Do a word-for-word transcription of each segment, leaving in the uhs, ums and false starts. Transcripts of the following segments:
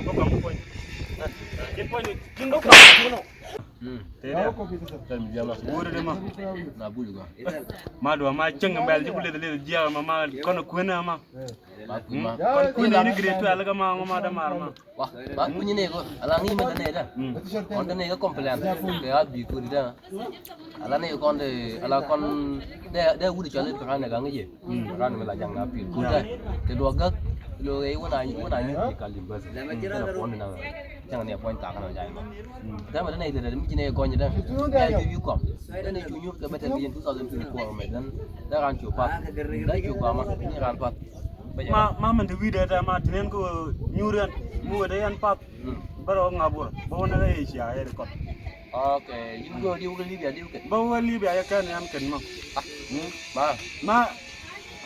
Bä kɔn puɔ̱ny. Ji̱n puɔ̱ny, ji̱n bä kɔn puɔ̱ny. Mm. Tëë dee. Tɛm jiɛma. Wuri di ma. Na buri gua. Ma dua ma cieŋ bɛl ji̱ ku lith lith jiɛma ma kɔn kuën ma. Ba kuny ma. Kɔn kuën ni grade twelve ka ma ŋɔ ma da mar ma. Wa, ba kuny ni ko, ala ŋi̱i̱c mi dee nɛy dee. Mm. Kɔn dee nɛy kä complain kɛ a bi kuri dee. Ala nɛy kɔn dee, ala kɔn dee, dee wut cɔl i̱ ran ɛ gaŋ i̱ jɛ. Mm. Ran mi la jaŋ na pil. Kuri dee, te duɔk gäk, lo ɣɛy wun a, wun a nyi. Kal university. Mm. Kɛn a puɔ̱n di na. Cäŋ ni a puɔ̱ny thak kɛn a ja̱ inɔ. Mm. Dee mɛ dee nɛy dee, dee mi ci nɛy gɔny dee. Dee bi bi kɔm. Dee nɛy cu nyuɔ̱th kɛ bɛ te bi yɛn two thousand twenty-four mɛ dee. Dee ran cu path. Dee cu gɔma, ni ran path. Ma, ma min te wi̱i̱dɛ tɛ ma tinen kä nyuur yɛn mi wet yɛn path. Mm. Bä rɔ ŋa̱p wä bä wä ni kä Asia yɛ ri kɔt. Ok, yɛn go̱o̱r diw kä Libya diw kɛn. Bä wä Libya yɛ kɛn yɛn kɛn ma. Ah. Mm. Ma. Ma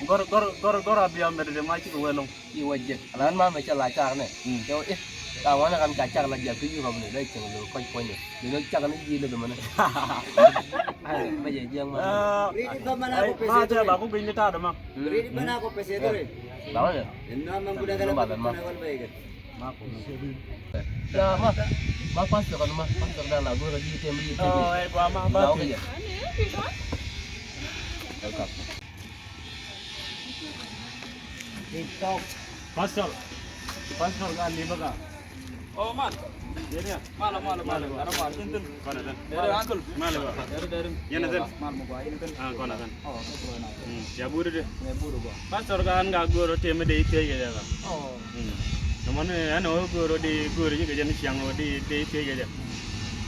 gɔr, gɔr, gɔr, gɔr a bia mɛt de ma cikɛ wä loŋ. I̱ wä jek ala ma mɛ cɛ la car nɛ. Mm. Kɛ wä eh. Ka ŋuan kan ka cak la jɛ kä Europe ni dee cɛŋ lo kɔc puɔ̱ny ni. Ni lo cak ni ji̱ lɛ dɛ mɛnɛ. Ai, bä jɛ jiɛŋ ma. Ah. Ai, ma tɛ ba ku gui̱ny ni ta̱a̱ dɛ ma. Mm. Ba wä jɛ. Ni ba lɛ ma. Ya, ma, ma pastor kɔn ma, pastor dan la go̱o̱r di tem di tem. Oh, eh, gua ma ba ti. Pastor, pastor ga ni ba ga. Oh, mal. Dere. Mal, mal, mal. Ara mal. Tin, tin. Kɔn a thin. Dere, uncle. Mal ba. Dere, dere. Yɛn a thin. Mal mo gua, yɛn a thin. Ah, kɔn a thin. Oh, kɔn a thin. Mm, ya buri de. Ya buri gua. Pastor ga an ga go̱o̱r tem de te ye ga. Oh. Mm. Nɔmɔ ni ɛn ɣöö go̱o̱r ɣöö di go̱o̱r ji̱ kɛ jɛ ni ciaŋ ɣöö di, di thiec kɛ jɛ.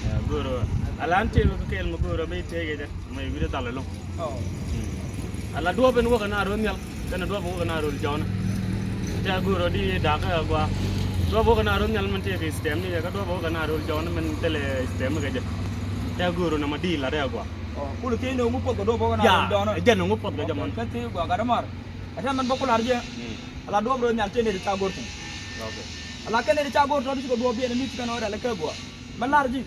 Ɛ, go̱o̱r ɣöö ala ɛn tëë kɛ kɛɛl mi go̱o̱r ɣöö bi thiec kɛ jɛ mɛ wi̱cdɛ dhal ɛlɔ̱ŋ. Oh. Mm. Ala duɔ̱ɔ̱p in wäkɛ na ro̱l nhial kɛnɛ duɔ̱ɔ̱p in wäkɛ na ro̱l jɔɔnä. Tɛ go̱o̱r ɣöö di da̱a̱k ɛ gɔaa. Duɔ̱ɔ̱p wäkɛ na ro̱l nhial min tëë kɛ stem ni kɛ duɔ̱ɔ̱p wäkɛ na ro̱l jɔɔnä min thilɛ stem kɛ jɛ. Tɛ go̱o̱r ɣöö nɔmɔ di lat ɛ gɔaa. Oh, kulɛ thiec ni ŋu puɔth kɛ duɔ̱ɔ̱p wäkɛ na ro̱l jɔɔnä. Ɛ jɛn ŋu puɔth kɛ jɛ mɔn. Kɛ thiec gɔaa gat ɛ mar. Ɛ tɛm min bä ku lar jɛ. Mm. Ala duɔ̱ɔ̱p rɔ nhial tëë nɛy ti ca go̱r thi̱n. Ok. Ala kɛn nɛy ti ca go̱r tɔ̱ ti cikɛ duɔ̱ɔ̱p biɛn ni ti kɛn ɣöö rɛl kɛ guɔ. Mɛ lar ji̱.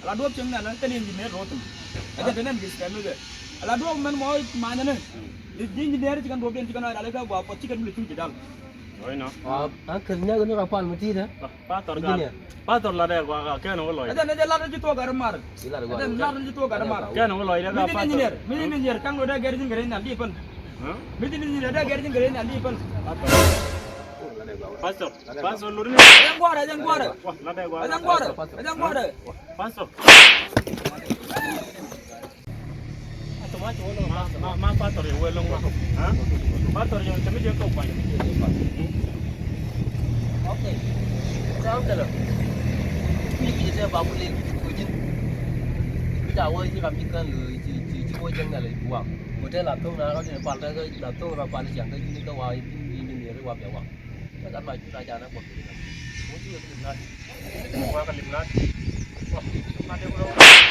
Ala duɔ̱ɔ̱p cieŋ nhial kɛn in ji̱ nɛy rɔ̱ thi̱n. Ɛ jɛn te nɛn gi̱th kɛ mi bɛ. Ala duɔ̱ɔ̱p mɛn mɔ ma̱a̱nyɛ ni. Mm. Ji̱ ji̱ nɛy ti kɛn duɔ̱ɔ̱p biɛn ti kɛn ɣöö rɛl kɛ guɔ puɔth cikɛ dul thuc ji̱ dal. Ɔy nɔ. Aa, an kɛl nyäk ni rɔ pal mi ti̱i̱t ɛ. Pastor gal. Engineer. Pastor la dɛ gua kɛn wä lɔy. Ɛ jɛn ɛ jɛn lat ji̱ thuɔ̱k ɛ rɔ mar. Ɛ jɛn lat ji̱ thuɔ̱k ɛ rɔ mar. Kɛn wä lɔy dɛ. Mi ji̱ engineer, mi ji̱ engineer, ka̱n wä dɛ gɛr ji̱ gɛr in nhial di pän. Huh? Mi ji̱ engineer dɛ gɛr ji̱ gɛr in nhial di pän. Pastor, pastor luri ni. Ɛ jɛn guarɛ, ɛ jɛn guarɛ. Wah, la dɛ gua. Ɛ jɛn guarɛ, ɛ jɛn guarɛ. Pastor. Ma, ma, ma pastor yɛ wee loŋ ma. Ha? Pastor yɛ tɛmɛ jɛ kɔ kwan. Ok. Tɛm tɛlɛ. Kui̱ kui̱ tɛ ba wulil ko ji̱n. Kui̱ ta wä ji̱ kam ji̱ kän lo ji̱ ji̱ ji̱ wä jɛn ŋɛl ji̱ wam. Ko tɛ la thoŋ na rɔ ti pal tɛ la thoŋ rɔ pal ji̱ ji̱ kä ji̱ ni kä wa ji̱ ni ni ni ri wa bɛ wa. Ɛ gat ma cu na ca na kuɔth kɛ gat. Mu cu kɛ lim nat. Mu wa kɛ lim nat. Wa, ma dee ku rɔ,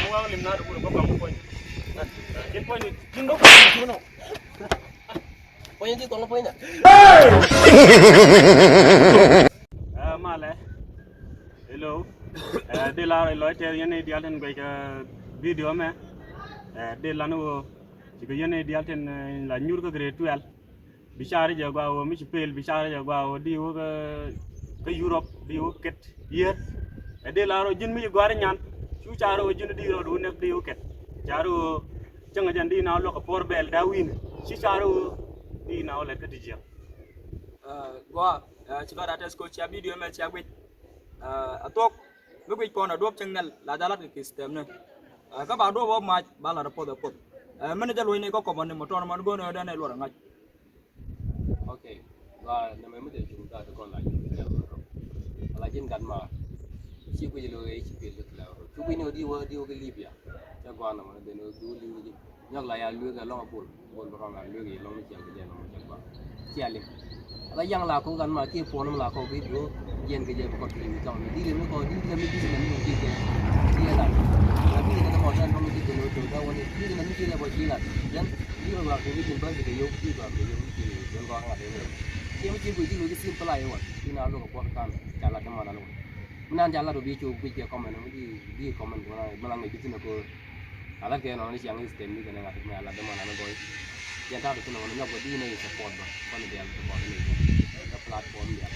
mu wa kɛ lim nat ku rɔ bä kɔn ku puɔ̱ny. Ji̱n puɔ̱ny, ji̱n bä kɔn ku puɔ̱ny nɔ. Puɔ̱ny ti kɔn ku puɔ̱ny nɔ. Ɛ, malɛ. Hello. Ɛ, di la rɔ lɔc tɛth yɛn i̱ dial tin guɛc kɛ video mɛ. Ɛ, di lan wä. Cikɛ yɛn i̱ dial tin, ɛ, la nyur kä grade twelve. Bi car jɛ gɔaa ɣöö mi ci pel, bi car jɛ gɔaa ɣöö di wä kä, kä Europe, di wä ket yier. Ɛ dee la rɔ ji̱n mi ci gɔaa ri nyan. Cu car ɣöö ji̱n di rɔ du nɛk di wä ket. Car ɣöö cäŋ jɛn di na wä luɔk kɛ puɔr bɛl da wi̱n. Ci car ɣöö di na wä lɛt kä ti jiɛk. Ɛ, gɔaa, ɛ, ci bɛ rat tɛth ko cia video mɛ cia guic. Ɛ, a thuɔk mi guic kɔn a duɔp cäŋ nɛl la jalat kɛ kith tɛmni. Ɛ, kä ba duɔp wä mac ba lat a puɔth a puɔth. Ɛ, mɛn jɛ luɔ̱cni kä kɔmɔni mɔ tɔn man go̱n ɛ dɛn ɛ luɔr a ŋa̱c. Ok. Gɔaa nɛmɛ mi dee cuŋ thaat ti kɔn la ji̱n kɛ lɛl rɔ. Ala ji̱n gat maar. Ci guic lo̱o̱ ëë ci piɛl kɛ lɛl rɔ. Ci guic ni wä di wä di wä kɛ Libya. Cɛ gɔaa nɛmɛ ben wä di wä li̱w ni ji̱n. Nyɔk la ya lueek ɛ lɔŋ a bol. Bol bɛ rɔm la lueek yɛ lɔŋ ni ciɛl kɛ jɛ nɛmɛ cɛ gɔaa. Cia liŋ. Ala yaŋ la kɔk gat maar kiɛ puɔn mi la kɔk bi duɔ̱ɔ̱k. Jiɛn kɛ jɛ bi kɔk ti liŋ cɔŋ. Di liŋ mi kɔk di liŋ mi di liŋ mi kɔk di kɛ. Di la. Ala bi liŋ kɛ mɔ tɛn lɔŋ di kɛ ni wä to̱o̱k kä wä ni. Di liŋ mi kɛ jɛ bɔ ci la. Jɛn. Di wä gɔaa kɛ wi̱c in bäth kɛ yio̱w di gɔaa kɛ yio̱w di kɛ yio̱w. Jɛn gɔaa ŋa̱t yio̱w. Kiɛ mi ci guic di lo̱c di sim pla yio̱w wä. Di na lo̱k kɛ puɔth kan. Ca la di man a lo̱k. Mi nan ca lat wä bi cuk guic kɛ comment mi di, di comment kɛ wä na mi la ŋäc di thin a ko̱o̱r. A lat kɛ nɔnɔ ni ciaŋ is kɛ mi kɛ ni ŋa̱t mi a lat di man a ni gɔy. Jɛn ta̱a̱ di thin a wä ni nyɔk wä di ni support bä. Kɔn diaal support ni. Kä platform diaal.